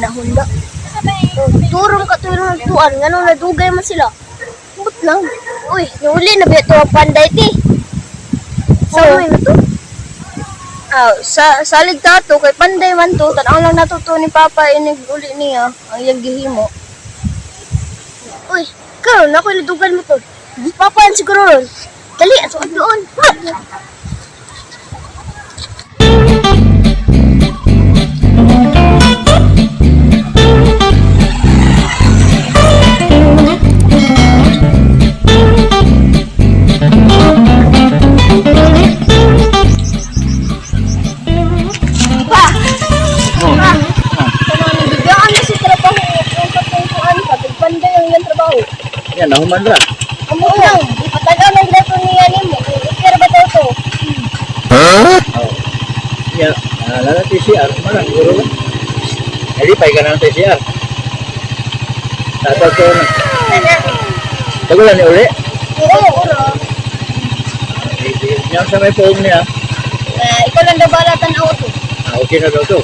nahunda. Turong ka tuyo ng tuan, ngano nadugay man sila. But lang. Uy, nuli na ba ito ang panday ti? Sa oh. Na to? Ah, sa salig ta to kay panday man to, tan-aw lang nato to ni Papa inig uli niya ang iyang gihimo. Uy, karon ako nadugan mo to. Papa yan siguro ron. Dali, ato doon. Pa! Oh. Pa! Ano, biglaan na si trabaho ang katungkuan ka, panday ang iyang trabaho. Yan, nahuman ra. Amo lang, ipatagaw ng grato niya nimo. Kaya ba to to? Oh. Ya, naalala TCR, mana siguro ba? Nalipay ka na ng TCR. Tatawag ko na. Tagulan ni uli. Oo, uro. Yan sa may poong niya. Eh, ikaw lang daw bala tan-aw to. Ah, okay na daw to.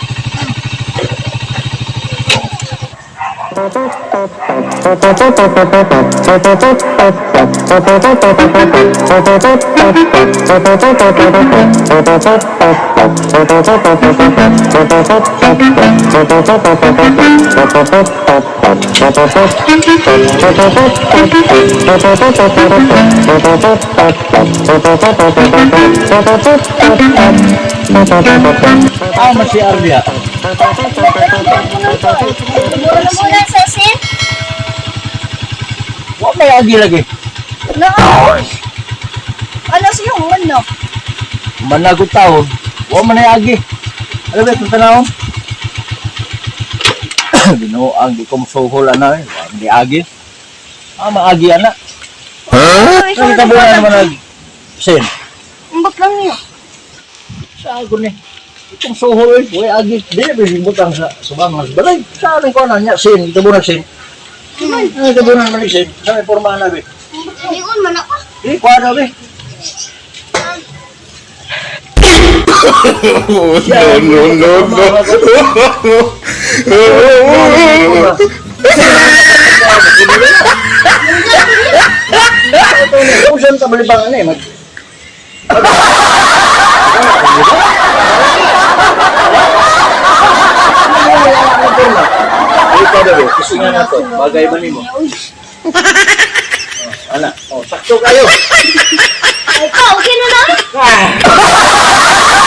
Ah, mas CR niya. Mura sa sin? Wa may agi lagi. Na. Ano siya man no? Managot taon. Wa man ay agi. Ano ba itong tanawon? Ginoo ang di ko musuhol ana eh. Wa man ay agi. Ah, maagi ana. Huh? Nakita mo na naman ag sin. Umbot lang niya. Sa ako ni. Itong suhol eh, way agi. Di na butang sa subang sa balay. Sa aling ko na niya sin, ito na sin. Ay, ito na naman sin. Sa may porma na be. Ingon man ako. Di kuha na be. No, no, no, no. Kung saan ka balibang ano eh, mag... Ay, ikaw daw eh. Gusto nga na to. Bagay ba nimo? Ana, oh, sakto kayo. Ay, pa, okay na na. Ah!